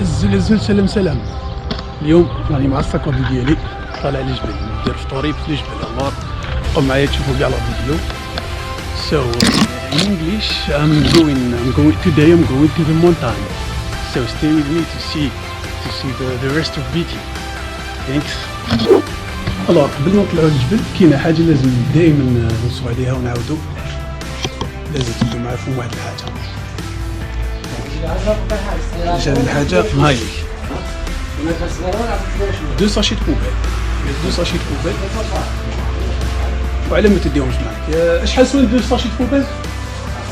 الزل الزل، سلام سلام. اليوم راني مع ال sac à dos ديالي طالع للجبل، ندير فطوري في الجبل. الله بقوا معايا تشوفوا كاع la vidéo. So in English, I'm going today, I'm going to the mountain. So stay with me to see the rest of video. Thanks. Alors قبل ما نطلعوا للجبل كاينه حاجة لازم دائما نوصوا عليها ونعاودوا، لازم تبدو معاكم واحد الحاجه. هذه الحاجة هاي deux sachets poubelle، deux sachets poubelle. وعلى ما تديهمش معاك؟ شحال سوين deux sachets poubelle؟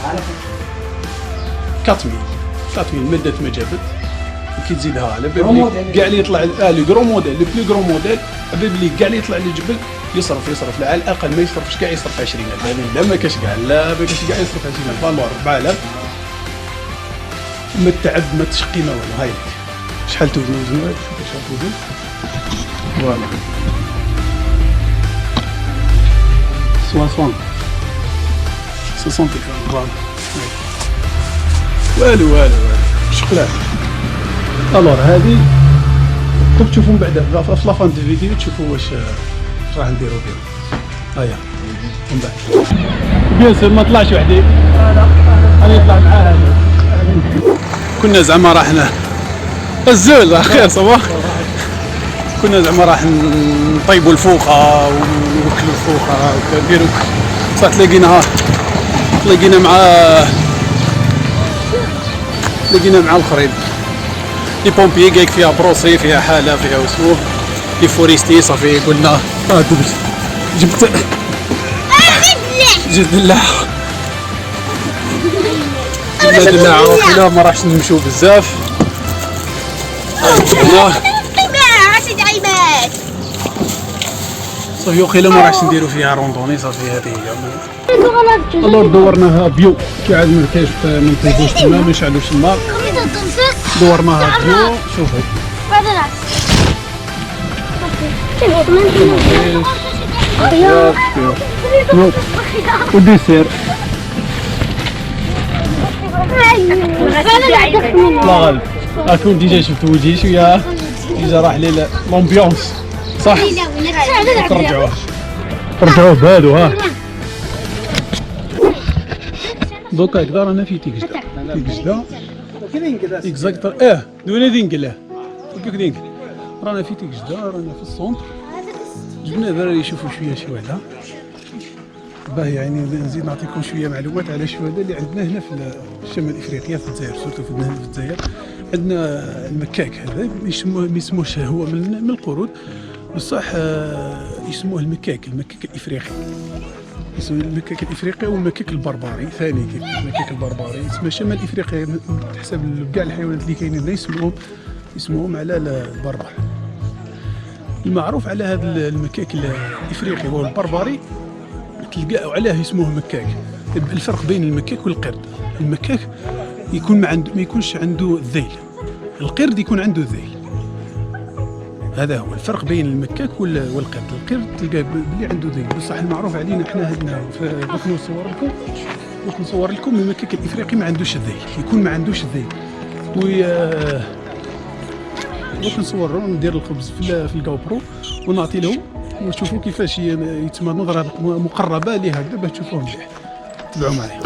4000، 4000. ما دات ما جابت. وكي تزيدها على بالي كاع اللي يطلع les gros modèles، les plus gros modèles، على بالي كاع اللي يطلع للجبل يصرف يصرف، لا على الاقل ما يصرفش كاع يصرف 20000. هذه لا ما كاش كاع، لا ما كاش كاع يصرف 20000. alors 4000 ما تعب ما تشقي ما والو. هاي لك شحال توزن، وزن، شوف شحال توزن. voilà 60 60 voilà. والو والو والو شقلات. alors هذه كنت تشوفوا من بعد في la fin de vidéo، تشوفوا واش راح نديرو بهم. هيا من بعد. bien sûr ما طلعش وحدي، انا يطلع معاه هذا. كنا زعما راح الزول خير صباح، كنا زعما راح نطيبوا الفوخه ونوكلوا الفوخه ونديروا، صح تلاقينا مع الاخرين les pompiers، قالك فيها procès، فيها حاله، فيها وسموه les forestiers. صافي قلنا جبت دلاع، جبنا دلاع وحنا ما راحش نمشيو بزاف. جبناه. صافي وقيلا ما راحش نديرو فيها randonnée. صافي هذه هي. alors دورناها bio، كي عاد ما كاينش ما نطيبوش تما، ما نشعلوش النار، دورناها bio. شوفوا و dessert. لا غالب راكم déjà شفتوا وجهي شويه، déjà راح لي l'ambiance. صح ترجعوه ترجعوه بهادو. ها دوكا هكذا رانا في تيكجدا، تيكجدا exact. دوينا دينكلا دينك. رانا في تيكجدا، رانا في ال centre. جبنا الدراري يشوفوا شوية شواده، باه يعني نزيد نعطيكم شوية معلومات على الشواده اللي عندنا هنا في الشمال افريقيا، في الجزائر surtout. في هنا في الجزائر عندنا المكاك هذا، يسموه ما يسموهش هو من القرود بصح يسموه المكاك، المكاك الافريقي. يسموه المكاك الافريقي والمكاك البربري ثاني. كيف المكاك البربري يسمى شمال افريقيا، تحسب كاع الحيوانات اللي كاينين هنا يسموهم على البربر. المعروف على هذا المكاك الافريقي هو البربري، تلقاه علاه يسموه مكاك. الفرق بين المكاك والقرد، المكاك يكون ما عنده ما يكونش عنده الذيل، القرد يكون عنده الذيل. هذا هو الفرق بين المكاك والقرد. القرد تلقاه بلي عنده ذيل. بصح المعروف علينا احنا هنا، دوك نصور لكم المكاك الافريقي ما عندوش الذيل، يكون ما عندوش الذيل. وي دوك نصور، ندير الخبز في ال GoPro ونعطي لهم وتشوفوا كيفاش يتم، نظره مقربة ليه هكذا باش تشوفوه مليح. تبعوا معايا.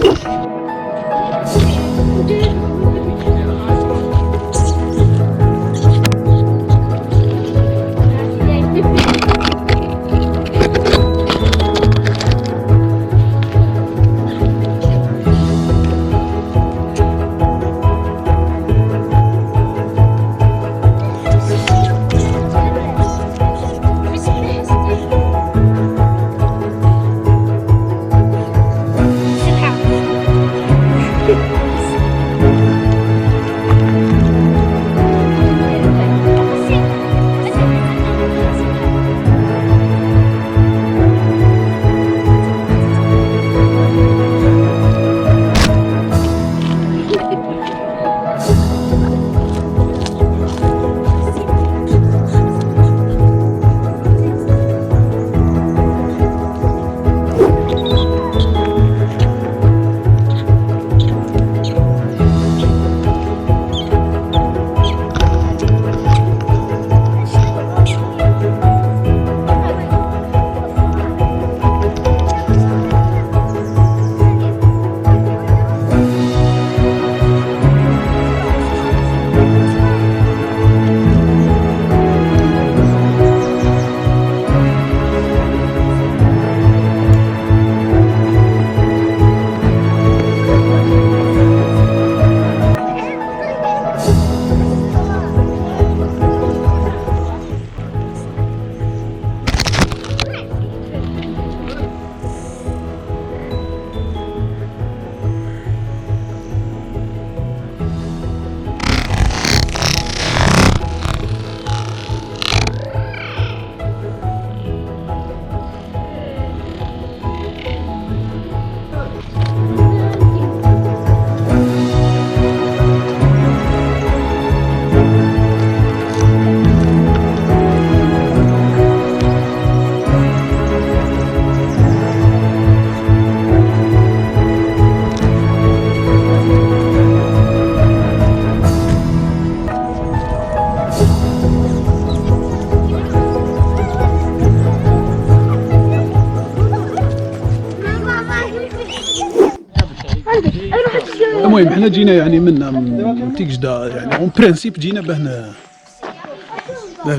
المهم حنا جينا يعني من تيكجدا، يعني en principe جينا باه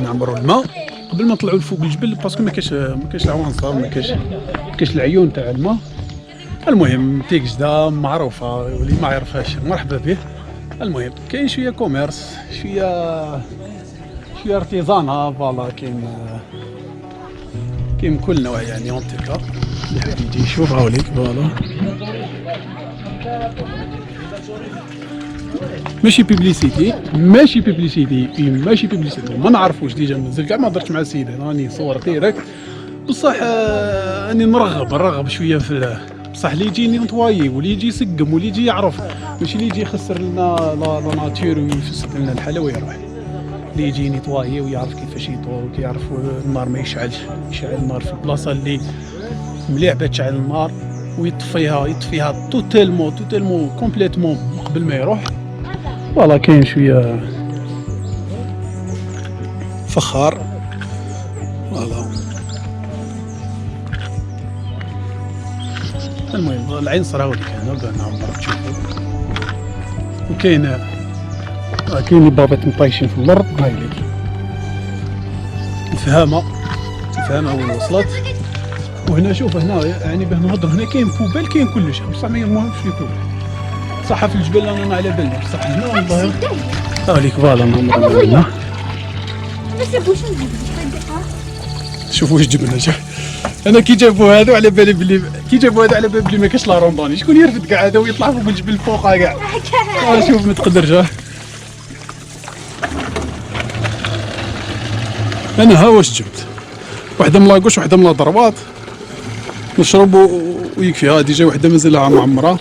نعمروا الماء قبل ما نطلعوا لفوق الجبل، parce que ما كاش العوانصه، ما كاش العيون تاع الماء. المهم تيكجدا معروفه، واللي ما يعرفهاش مرحبا به. المهم كاين شوية commerce، شوية شوية artisanat، voilà، كاين كل نوع. يعني en tout cas اللي حاب يجي يشوف هاوليك، voilà. ماشي publicité، ماشي publicité، ماشي publicité. ما نعرفوش déjà، مازال كاع ما هضرتش مع السيد، راني صور direct. بصح اني نرغب شوية في بصح اللي يجي nettoyer واللي يجي يسقم واللي يجي يعرف، ماشي اللي يجي يخسر لنا la nature ويفسد لنا الحالة ويروح. اللي يجي nettoyer ويعرف كيفاش يطور وكيعرف النار ما يشعلش، يشعل النار في البلاصة اللي مليح باش تشعل النار ويطفيها، يطفيها totalement totalement complètement قبل ما يروح. voilà، كاين شوية فخار، voilà. المهم العنصر هاوليك هنا باه نعمر تشوفوا، وكاين كاين les bavettes مطيشين في الارض. هاي ليك الفهامه، الفهامه وين وصلت. وهنا شوف هنا، يعني باه نهضر، هنا كاين poubelle، كاين كلش، بصح ما يهمهمش les poubelles. صح في الجبل انا ما على بالي، بصح هنا والله هاوليك، voilà، نعمر هنا. بس بوش. شوفوا واش جبنا. شوف انا كي جابوا هذا على بالي بلي، كي جابوا هذا على بالي بلي ما كاش la randonnée. شكون يرفد كاع هذا ويطلع فوق الجبل فوق كاع؟ شوف ما تقدرش. انا ها واش جبت، وحده من la gauche وحده من la droite، نشرب ويكفي. ها déjà وحده مازالها معمره.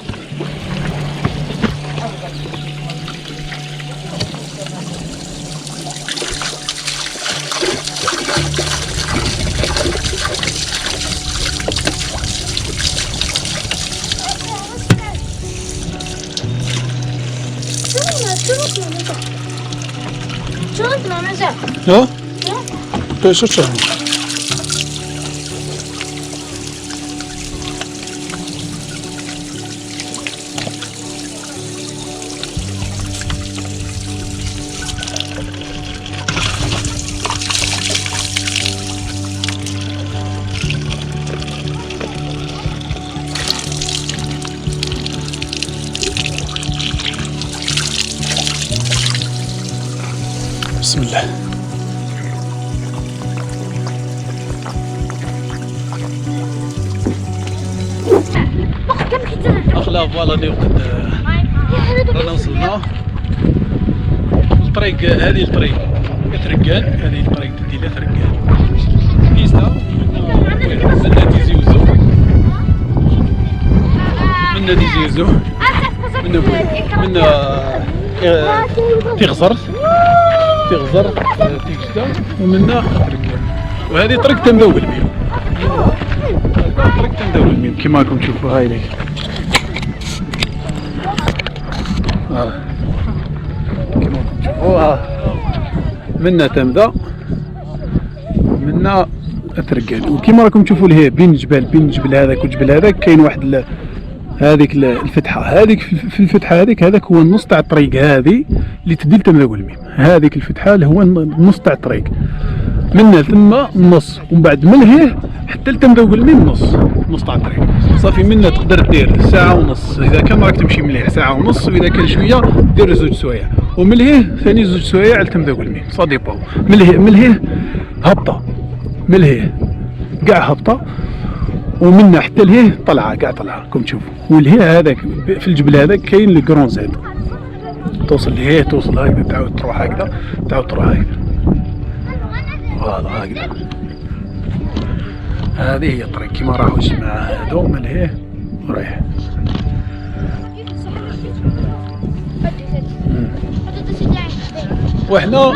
ها شو شو. بسم الله. اخلا، voilà اللي وقت رانا وصلنا الطريق. هذه الطريق ترقان، هذه الطريق تدي لترقان piste منا تيزي وزو، منا تيزي وزو، منا تيغزرت، تيغزرت، تيكجدا، ومنا ترقان. وهذه طريق تمدا وكلميم، طريق تمدا وكلميم كما راكم تشوفوا. هاي لك كما راكم تشوفوا، منا تمدا، منا ترقان. وكما راكم تشوفوا لهي بين الجبال، بين الجبل هذاك والجبل هذاك كاين واحد هذيك الفتحة هذيك، في الفتحة هذيك، هذاك هو النص تاع الطريق هذه اللي تدي لتمدا وكلميم. هذيك الفتحة اللي هو النص تاع الطريق منا ثم النص، ومن بعد من هيه حتى لتمدا وكلميم النص، نص تاع الطريق صافي. منا تقدر دير ساعة ونص إذا كان راك تمشي مليح، ساعة ونص، وإذا كان شوية دير 2 سوايع، ومن لهيه ثاني 2 سوايع لتمدا وكلميم، ça dépend. من لهيه، من لهيه هبطة، من لهيه كاع هبطة، ومنا حتى لهيه طلعة، كاع طلعة كم تشوفوا. ولهيه هذاك في الجبل هذاك كاين le grand Z، توصل لهيه، توصل هكذا، تعاود تروح هكذا، تعاود تروح هكذا، voilà هكذا. هذه هي الطريق كيما راحوا الجماعة هادو من لهيه ورايح. وحنا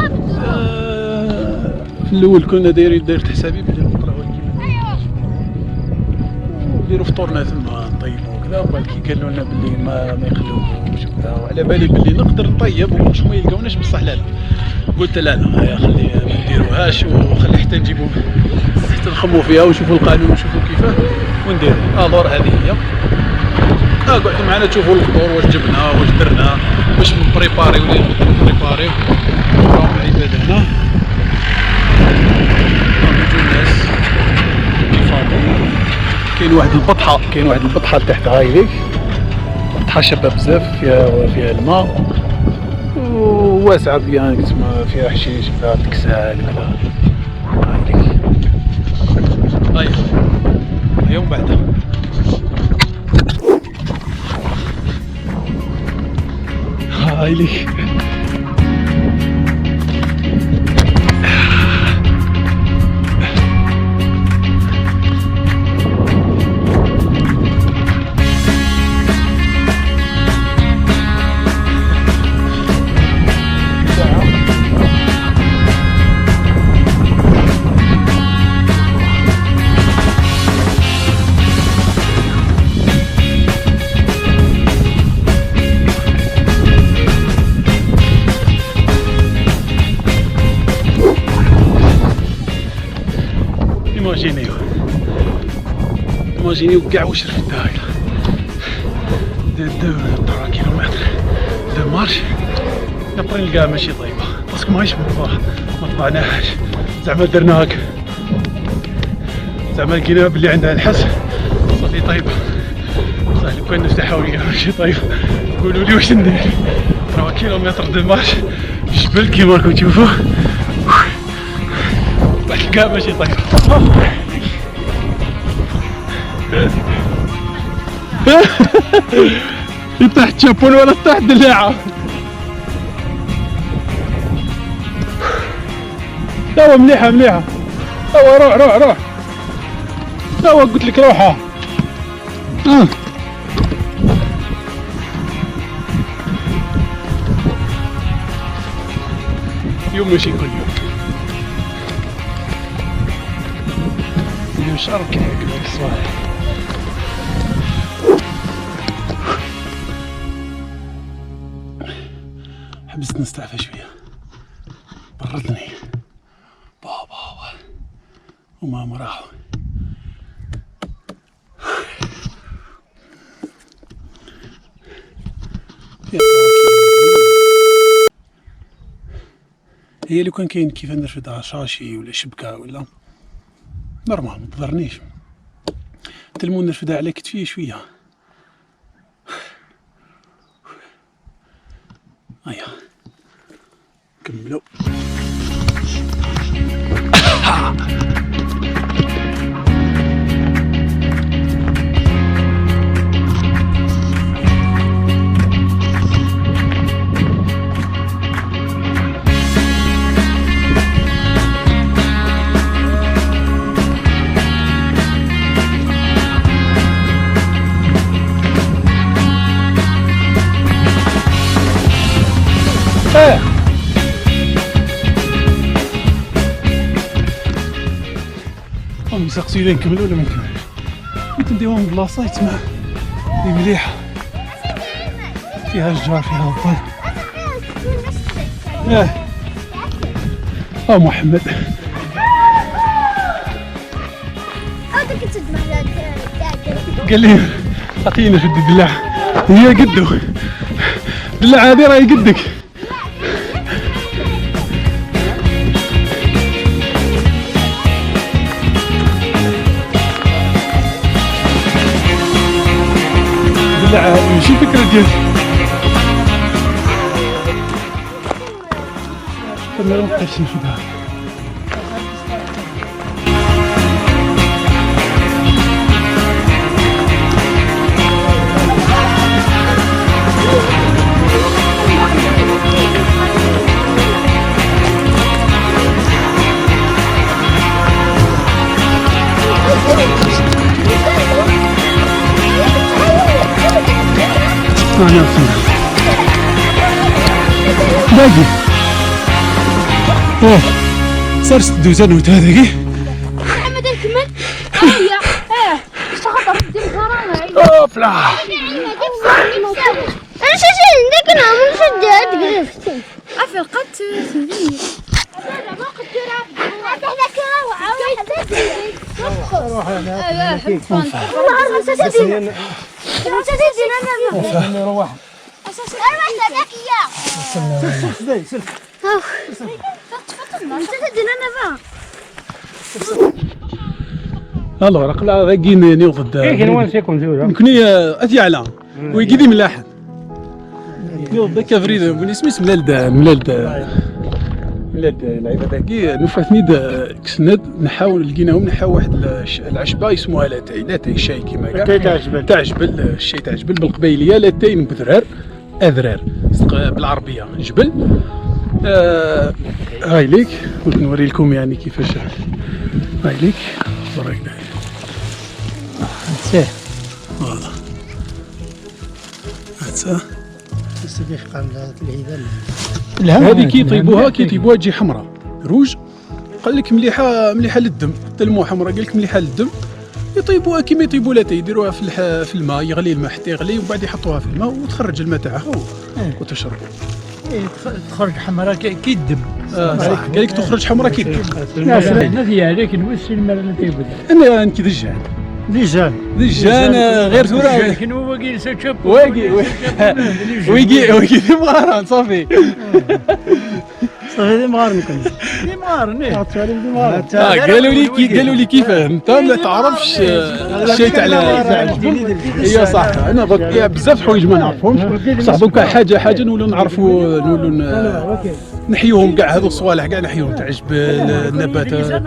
في الاول كنا دايرين، داير حسابي بلي نطلعوا نديرو فطورنا ثم نطيبو وكذا. ومن بعد كي قالوا لنا بلي ما يخلوكوش وكذا، وعلى بالي بلي نقدر نطيب ومش ما يلقاوناش، بصح لا لا، قلت لا لا، هيا خلي ما نديروهاش، وخلي حتى نجيبو، حتى نخمو فيها ونشوفوا القانون ونشوفوا كيفاه ونديرو. alors هذه هي. قعدوا معنا تشوفوا الفطور واش جبنا واش درنا باش نبريباريو ولا نقدروا نبريباريو. راهم العباد هنا، راهم يجوا الناس les familles. كاين واحد البطحه، كاين واحد البطحه لتحت، هاي ليك بطحه شابه بزاف، فيها الماء وواسعه bien، تسمى فيها حشيش، فيها تكسال كذا. هاي ليك، هيا هيا ومن بعد هاي ليك. imaginez imaginez كاع واش رفدت هكا de 2 3 kilomètres de marche، après نلقاها ماشي طيبة parce que ماهيش مطبوعة، ما طبعناهاش، زعما درنا هكا، زعما لقيناها بلي عندها الحس صافي طيبة. بصح لو كان نفتحها ونلقاها ماشي طيبة قولوا لي واش ندير. 3 kilomètres de marche جبل كيما راكم تشوفوا، تلقاها ماشي طيبة. يطيح تشابون ولا تطيح دلاعة. توا مليحة مليحة، توا روح روح روح، توا قلت لك روحها. يوم ماشي كل يوم، اليوم شهر كيعجبك الصباح. حبست نستعفى شوية، بردني بابا وماما راحوا. هي لو كان كاين كيف نرفدها sachet ولا شبكة ولا normal ما تضرنيش، تلمون نرفدها على كتفي شوية. هيا كملوا. سقسي اذا نكملوا ولا ما نكملوش. كنت نديهم بلاصة تسمع اللي مليحة، فيها الجار فيها الظل. محمد قال لي اعطينا في الدلاع، هي قدو الدلاع هذه راهي قدك. لا ماشي فكرة ديالي. ما بقيتش نشدها. انا وصلنا باقي اوه صار ست دوزان وهذاك. محمد نكمل. هيا اشتغل دير غرانا. اوف لا انا شو عندك نعمل شد افرقت alors قلع ذاكي نيوض يمكن اتيعلى ويقدي ملاحن نيوض ذاك فريد بني سميس ملالد ملالد ملالد العباد ذاكي نفاتني كسند نحاول لقيناهم نحاو واحد العشبه يسموها لاتاي لاتاي شاي كيما كاع تاع جبل تاع جبل الشاي تاع جبل بالقبيليه لاتاي بذرار اذرار بالعربية جبل. هاي ليك قلت نوري لكم يعني كيفاش هاي ليك برك سيه voilà هاتسا هذه كي يطيبوها كي يطيبوها تجي حمراء روج. قال لك مليحة مليحة للدم تلمو حمراء قال لك مليحة للدم. يطيبوها كيما يطيبوا لاتاي يديروها في الماء يغلي الماء حتى يغلي ومن بعد يحطوها في الماء وتخرج الماء تاعها وتشربوا. تخرج حمراء كي الدم. صح قال لك تخرج حمراء كي الدم. لا ديالك نوسي الماء اللي تيبدا. انا نكي دجان ديجان دجان غير ثورة لكن هو كيلسا تشاب واقي ويجي ويجي دي مغارن صافي صافي دي مغارن كنت دي مغارن ايه قالوا لي كيفاه انت ما تعرفش الشيء تاع الجبل. هي صح انا بزاف حوايج ما نعرفهمش بصح دوكا حاجة حاجة نولوا نعرفوا نولوا نحيوهم كاع هذو الصوالح كاع نحيوهم تاع جبل النباتات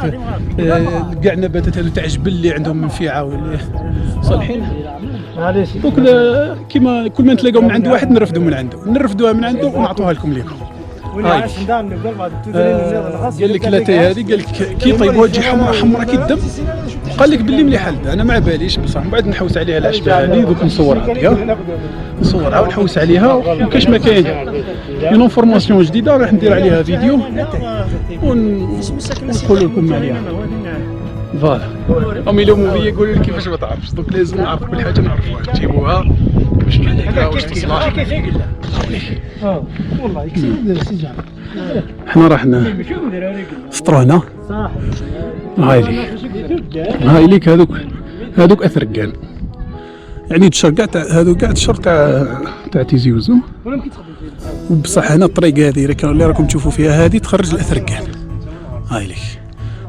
كاع النباتات هذو تاع جبل اللي عندهم منفعه واللي صالحين. دوك كيما كل ما نتلاقاو من عند واحد نرفدوا من عنده نرفدوها من عنده ونعطوها لكم ليكم. قال لك لاتاي هذه قال لك كي يطيبوها تجي حمراء حمراء كي الدم. قال لك باللي مليحة للدم. انا ما باليش بصح من بعد نحوس عليها العشبه هذه دوك نصورها نصورها ونحوس عليها وكاش ما كاين une information جديدة راح ندير عليها فيديو ونقول لكم عليها. voilà هم يلوموا بيا يقولوا لي كيفاش ما تعرفش. دوك لازم نعرف كل حاجة نعرفوها نجيبوها باش نحكيها واش تصلح. والله يكسب حنا راح نفطروا هنا. هاي ليك هاي ليك هذوك هذوك اثرقان يعني تشر كاع هذو كاع تشر تاع تيزي وزو. وبصح هنا الطريق هذه اللي راكم تشوفوا فيها هذه تخرج الاثرقان. هاي ليك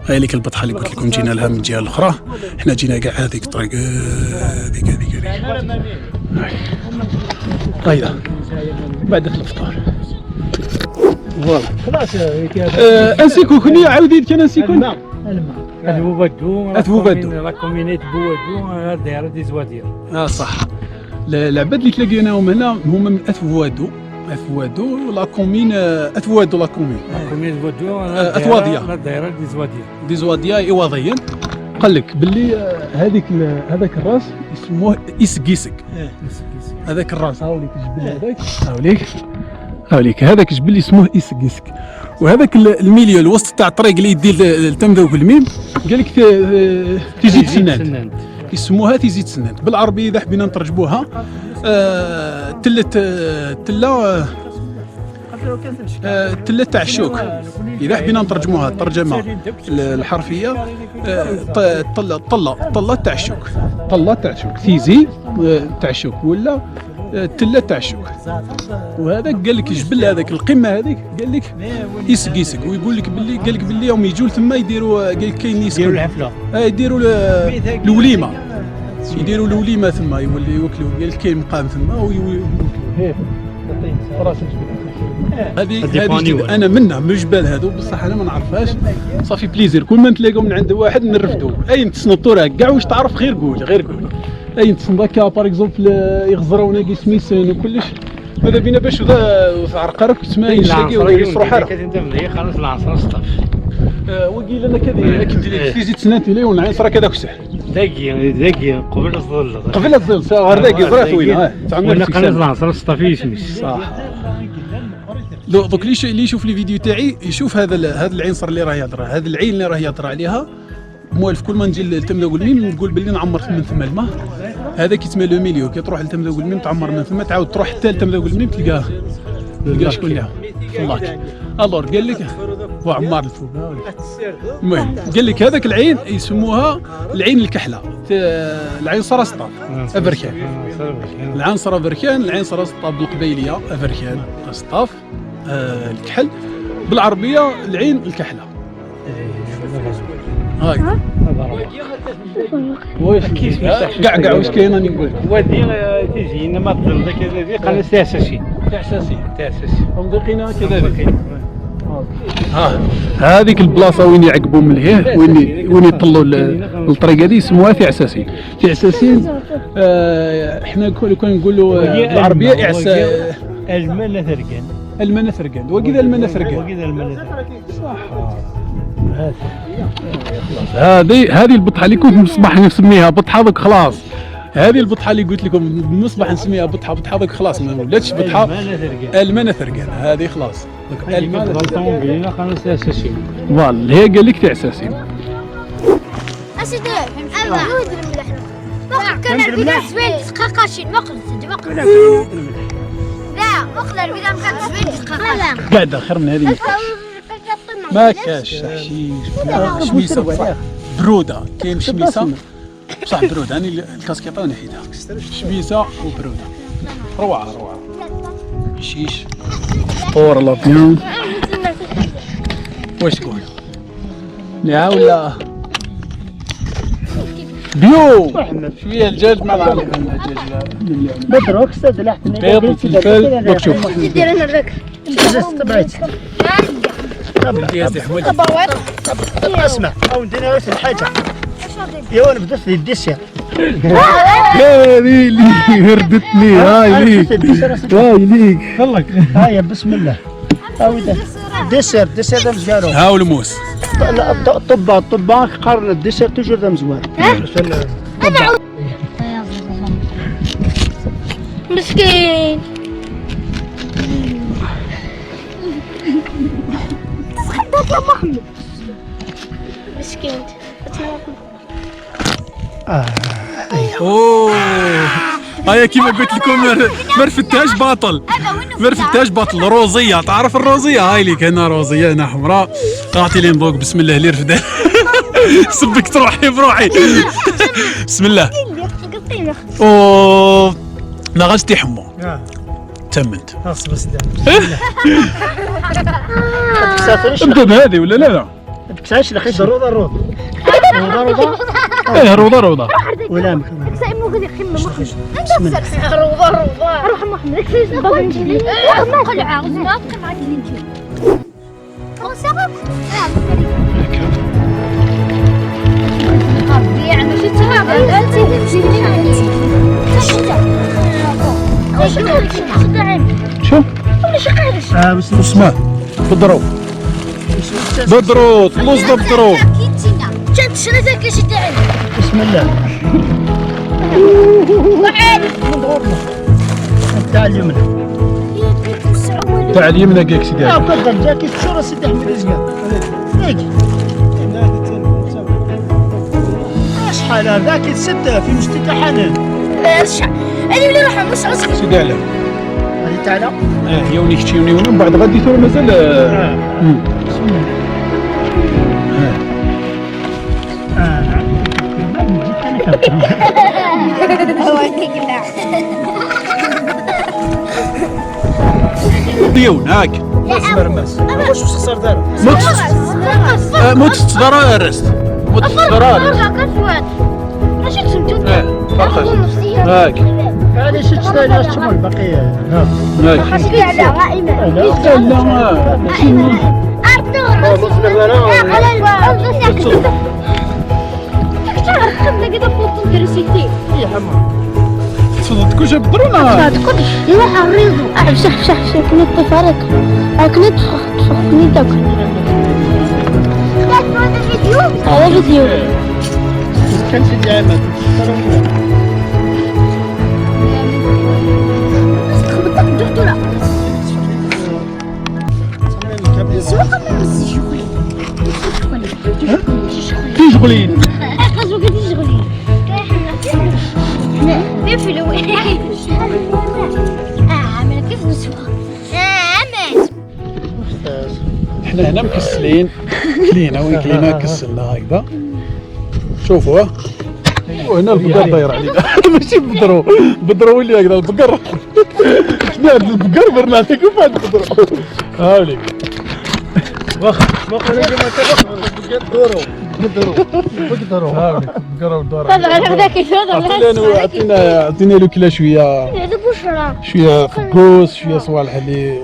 هاي ليك البطحه اللي قلت لكم جينا لها من الجهة الاخرى. حنا جينا كاع هذيك الطريق هذيك هذيك هذيك. هايدا بعد الفطور voilà خلاص. انسيكو كني عاودي كان انسيكو الماء بوبادو بوبادو la commune بوادو دايرة دي زوادير. صح العباد اللي تلاقيناهم هنا هما من اثوادو اثوادو la commune اثوادو la commune commune بوادو اثواديا دايرة دي زوادير دي زواديا ايواضيا. قال لك باللي هذيك هذاك الراس يسموه اسكيسك. هذاك الراس هاوليك الجبل هذاك هاوليك هاوليك هذاك الجبل يسموه اسكيسك. وهذاك ال milieu الوسط تاع الطريق اللي يدي لتمذوق الميم قال لك تيزي تسنانت يسموها تيزي تسنانت بالعربية اذا حبينا نترجموها. تلة تله تله تاع الشوك اذا حبينا نترجموها الترجمة الحرفية. طله طله طله تاع الشوك طله تاع الشوك تيزي تاع الشوك ولا تله تاع الشوك. وهذاك قال لك الجبل هذاك القمه هذيك قال لك يسق يسق ويقول لك باللي قال لك باللي يوم يجوا تما يديروا قال لك كاين يديروا الحفلة يديروا الوليمة يديروا الوليمة ثما يولي يوكلوا قال لك كاين مقام ثما ويوكلوا راس الجبل. هذه انا منها من الجبال هذو بصح انا ما نعرفهاش. ça fait plaisir كل ما نتلاقاو من عند واحد نرفدو اي نتصنتو راه كاع واش تعرف غير قول غير قول اي نتصنت هكا par exemple يغزرونا كي سميسن وكلش ماذا بينا باش عرقرك تما يشاكي ويصرو حاله خلاص العنصر سطاف وقيل لنا كذا كنت تيزي تسناتي لي ونعصر كذا كسح ذاكي ذاكي قبل الظل قبل الظل غير ذاكي زرات وين ولا قناة العنصر سطاف يسميس صح. دوك اللي يشوف les vidéos تاعي يشوف هذا العنصر اللي راه يهضر هذا العين اللي راه يهضر عليها موالف. كل ما نجي لتمذوق الميم نقول باللي نعمر من ثم الماء هذا كيتسمى le milieu. كي تروح لتمذوق الميم تعمر من ثم تعاود تروح حتى لتمذوق الميم تلقاه تلقى شكون اللي في ال lac. alors قال لك وعمار الفوق. المهم قال لك هذاك العين يسموها العين الكحله، العين سرسطة افركان، العنصر افركان، العين سرسطة بالقبيليه افركان سطاف الكحل بالعربية العين الكحله. هاي واش كاع كاع واش كاين راني نقول لك. ودي تيجي ما تظل ذاك الذي قال تاسسي تعساسي تاسسي مضيقين كذلك. ها هذيك البلاصة وين يعقبوا من الهيه وين يطلوا الطريق هذه يسموها في عساسين. في عساسين احنا كون نقولوا بالعربية اعسا المنة ثرقان، المنة ثرقان، وكذا المنة ثرقان، وكذا المنة ثرقان. صح. هذه البطحه اللي كنت مصباح نسميها بطحه دوك خلاص. هذه البطحه اللي قلت لكم من الصباح نسميها بطحه بطحه دوك خلاص ما ولاتش بطحه. المنة ثرقان هذه خلاص دوك المنة voilà هي قال لك تاع ساسين. اسد كان البداية زوين قاقاشين وقلت وقلت لا وقل البداية كانت زوين قاقاشين قاعدة خير من هذه ما كاش حشيش شميسه بصح برودة، كاين شميسه بصح برودة. انا الكاسكيطه نحيدها، شميسه وبروده روعه روعه. حشيش فطور لا بيان. واش تقول؟ نعم ولا bio شوية الدجاج مع الدجاج مبروك استاذ لحتني بيض وفلفل. دوك شوف دير انا الرك تبعت اسمع او ندير غير الحاجة يا انا بدات ال dessert. هذه اللي هردتني هاي ليك هاي ليك هاي بسم الله dessert dessert ذا مزوار. هاو الموس الطباخ الطباخ قارن ال dessert toujours ذا مزوار. مسكين مسكين. اوه هيا كيما قلت لكم ما رفدتهاش باطل، ما رفدتهاش باطل. روزيه، تعرف الروزيه؟ هاي ليك هنا روزيه هنا حمراء. اعطي لي نذوق بسم الله اللي رفدها. سبكت روحي بروحي. بسم الله. اوه لا غاز حمو تمنت. ابدا بهذه ولا لا؟ لا تكساش لخيش روضة روضة روضة ايه روضة روضة ولا روضة روضة روح محمد قلعه شو اسمع بالضروب بالضروب طلوز بالضروب. بسم الله تاع اليمنى تاع اليمنى كاك سيدي. اه جاك الصورة سيدي احمد رزقه شحال هذاك ستة في مشتكى حنان. انا ولا روح مش عصب سيدي علم هذه تاعنا اه يوني كتشيوني ومن بعد غادي ثور مازال. بسم الله. ديون هاك مرمس واش خسر دار موت تضرر الرست موت تضرر هاك علاش تشتري الشمال البقية هاك لا تكون جاب درونا يروح الريض شح شح شح كنت تفرق كنت كنت هذا فيديو كان سيدي عماد تيجغلين كيف نسوق؟ حنا هنا مكسلين، كلينا وين كلينا كسلنا هكذا. شوفوا وهنا البقر داير علينا. ماشي بدرو، بدرو اللي هكذا البقر. شنو هاد البقر برنا عليكم هاد بدرو. هاوليك واخا واخا بدرو بدرو بدرو. هاوليك البقر والدور. هذا عطينا له كلا شوية، هذا بشرى شوية فقوس، شوية صوالح اللي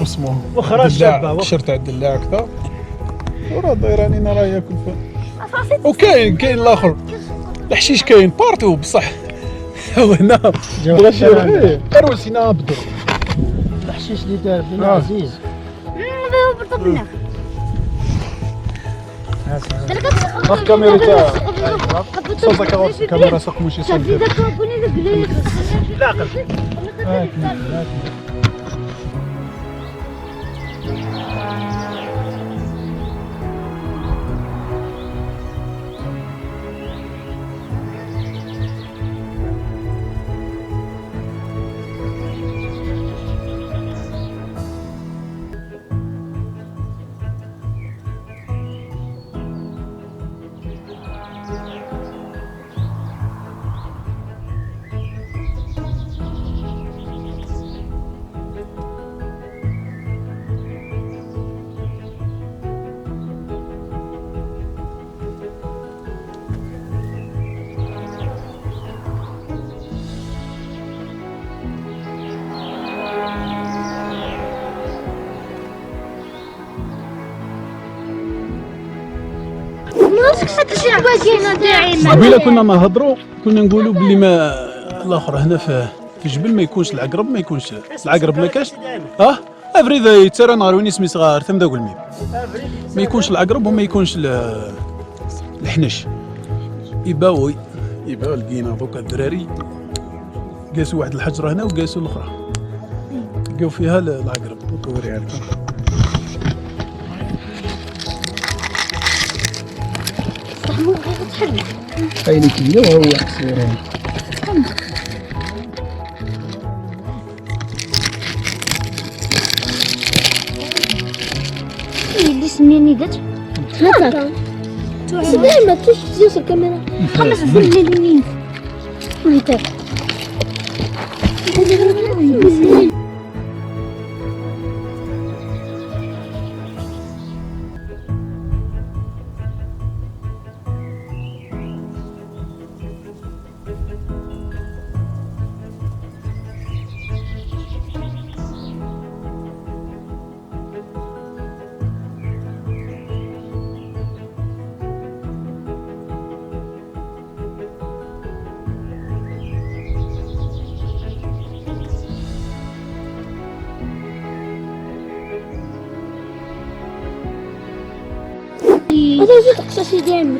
اسمه وخرا الشابة قشر تاع الدلاع هكذا. وراه داير علينا راه ياكل فيه. وكاين كاين الاخر الحشيش كاين partout بصح هو هنا بغا شي اروسينا بدرو. الحشيش اللي دار بن عزيز. الكاميرا تاع صوت الكاميرا ساق ماشي صوت. لا قبيلة كنا نهضروا كنا نقولوا بلي ما الاخر هنا في الجبل ما يكونش العقرب، ما يكونش العقرب ما كاش. افريد يتسرى نهار وين اسمي صغار ثم داك الميم ما يكونش العقرب وما يكونش الحنش. يباوي يباو لقينا دوكا الدراري قاسوا واحد الحجرة هنا وقاسوا الاخرى لقاو فيها العقرب. دوكا وريها لكم. هاي كبيرة وهو قصير. اللي سنيني دات ثلاثة دائما تشوف الكاميرا خمس سنين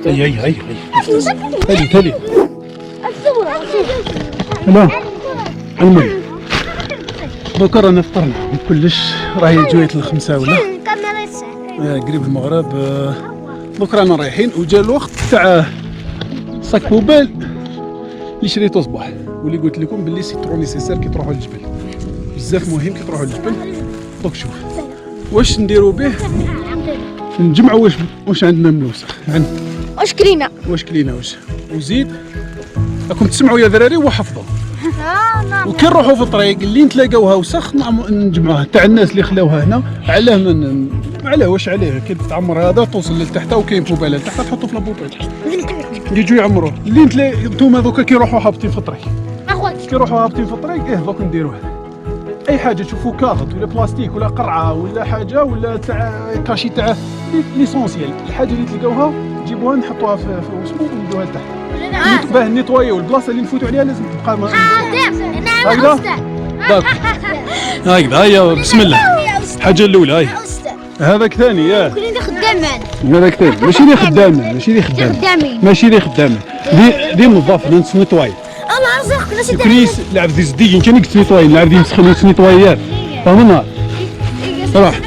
اي اي اي هذه هذه لا. المهم دوكا رانا فطرنا كلش، راهي جوية الخمسة ولا قريب المغرب. دوكا رانا رايحين وجا الوقت تاع sac poubelle اللي شريته صباح واللي قلت لكم باللي c'est trop nécessaire كي تروحوا للجبل، بزاف مهم كي تروحوا للجبل. دوك شوف واش نديرو به، نجمعوا واش عندنا من الوسخ، واش كلينا واش كلينا واش وزيد. راكم تسمعوا يا ذراري وحفظوا. وكي نروحوا في الطريق اللي نتلاقاوها وسخ نجمعوها تاع الناس اللي خلاوها هنا. علاه من علاه واش عليه كي تعمر هذا توصل لتحت وكاين poubelle لتحت تحطو في la poubelle يجوا يعمروه. اللي نتلاقي نتوما دوكا كيروحوا هابطين في الطريق، كيروحوا هابطين في الطريق ايه دوك نديروه. اي حاجة تشوفوا كاغط ولا بلاستيك ولا قرعه ولا حاجة ولا تاع cachet تاع l'essentiel، الحاجة اللي تلقاوها جيبوها نحطوها في وسمو وندوها لتحت باه نيطوايو البلاصة اللي نفوتوا عليها لازم تبقى هكذا هكذا. هيا بسم الله. الحاجة الاولى هاي هذاك ثاني ياه هذاك ثاني ماشي اللي خدام، ماشي اللي خدام، ماشي اللي خدام، دي نظاف نيطواي. كريس لعب ذي زديين كان يقتل نيطواي، لعب ذي مسخن نيطوايات فهمنا. روح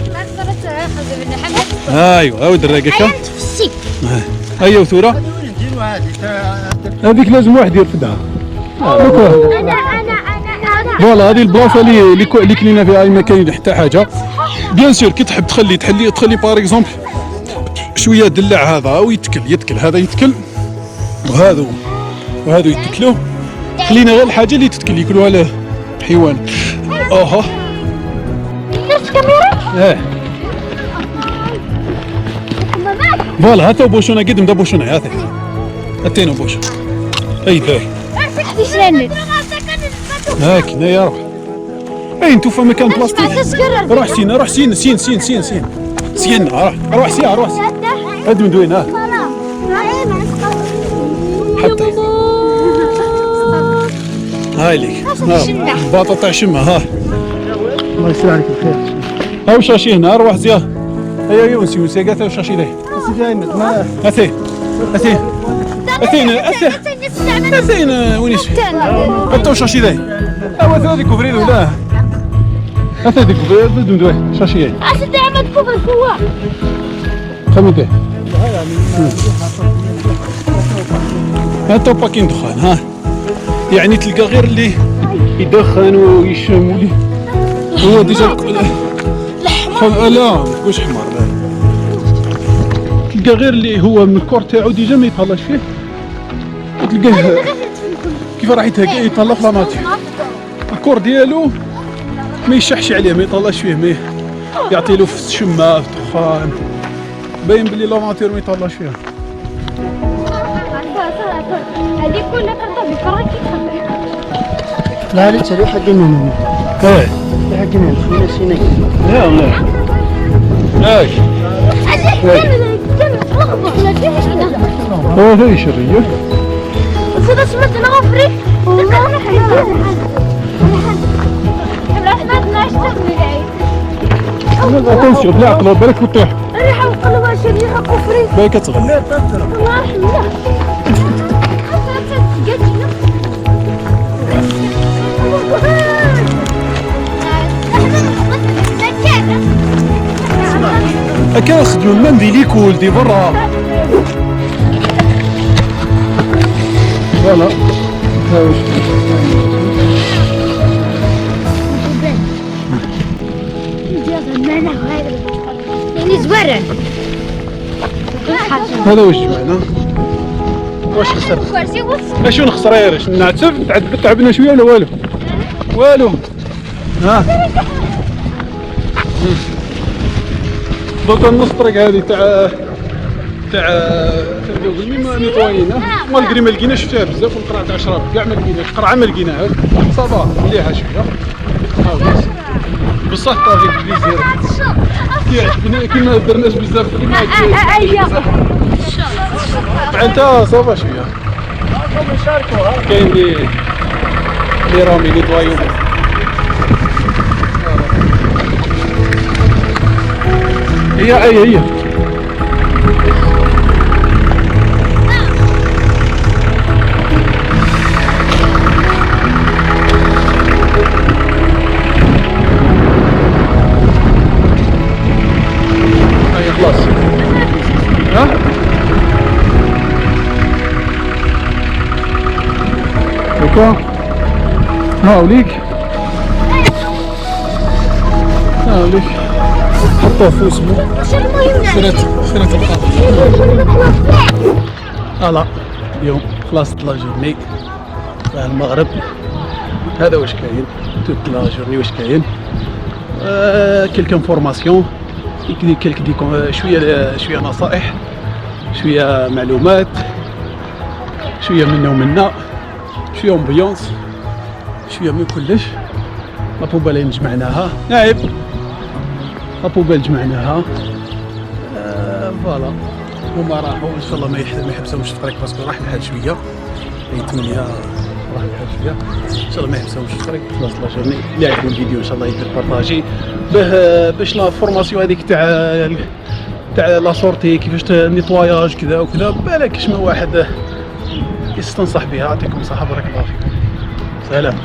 ايوا هاو الدراكه هيا وثوره هذيك لازم واحد يرفدها. انا voilà هذه البلاصة اللي كلينا فيها ما كاين حتى حاجة. bien sûr كي تحب تخلي تحلي تخلي par exemple شوية دلع هذا ويتكل، يتكل هذا يتكل وهذو يتكلوا. خلينا غير الحاجة اللي تتكل ياكلوها الحيوان. اها نفس كاميرا. اه voilà هذا bouchon قدم دا bouchon هذا هاتينا bouchon اي ذا هاك هنايا روح. اي انتو فما مكان بلاستيك. روح سين، روح سين سين سين سين سين سين، روح روح سين روح سين. هاد من دوين ها حطي هاي ليك باطا تاع شمه ها. الله يسر عليك بخير. هاو sachet هنا روح زيا. هيا يونس يونس يا قالت sachet ليه. سيدي ايمن ما اثي اثي اثينا اثي اثينا وين انت sachet ليه. هاو هذيك كوفريد ولا هذيك كوفريد دوي sachet. اسد عمد كوفر هو خميته هذا paquet دخان ها، يعني تلقى غير اللي يدخن ويشم واللي هو déjà لا ما تقولش حمار، لا تلقى غير اللي هو من ال corps تاعو déjà ما يتهلاش فيه، وتلقاه كيف راح يتهلا في la nature. ال corps ديالو ما يشحش عليه، ما يطلعش فيه، ما يعطي له في الشمه في الدخان، باين بلي la nature ما يطلعش فيها. هذه كلها كرطة بفرق. لا لا تري حق منهم. ايه حق منهم خلينا سينا. لا لا ياك هو هذه شرية. attention بالعقل بالك وطيح. الريحة وقلبها شريحة كفري. بالك تغلي. الله يرحمه. هكا نخدمو même des l'école des برا. voilà ها واش يعني زوارة. هذا واش جمعنا. واش خسر؟ اشو نخسر يا ريش؟ نعتب تعذب تعبنا شوية ولا والو؟ والو ها دوكا نص الطريق هذه تاع تاع نيطوينا malgré ما لقيناش فيها بزاف، والقرعه تاع شراب كاع ما لقيناش، قرعه ما لقيناهاش. ça va مليحة شوية بصح avec plaisir كيعجبني كيما درناش بزاف كيما معناتها ça va شوية. كاين لي راهم ينيطوايو. هي هي هي هي خلاص. ها دوكا هاوليك هاوليك حطوه في اسمه خرات خرات القاضي. voilà اليوم خلصت la journée تاع المغرب. هذا واش كاين toute la journée واش كاين quelques informations quelques des شوية شوية نصائح شوية معلومات شوية منا ومنا شوية ambiance شوية من كلش. la poubelle اللي جمعناها نايب la poubelle جمعناها voilà هما راحوا ان شاء الله ما يحبسهمش في الطريق parce que راح الحال شوية 8 راح الحال شوية ان شاء الله ما يحبسهمش في الطريق. خلاص la journée اللي عجبو الفيديو ان شاء الله يدير partager باه باش la formation هذيك تاع la sortie كيفاش nettoyage كذا وكذا بالك كاش ما واحد يستنصح بها. يعطيكم الصحة بارك الله فيكم. سلام.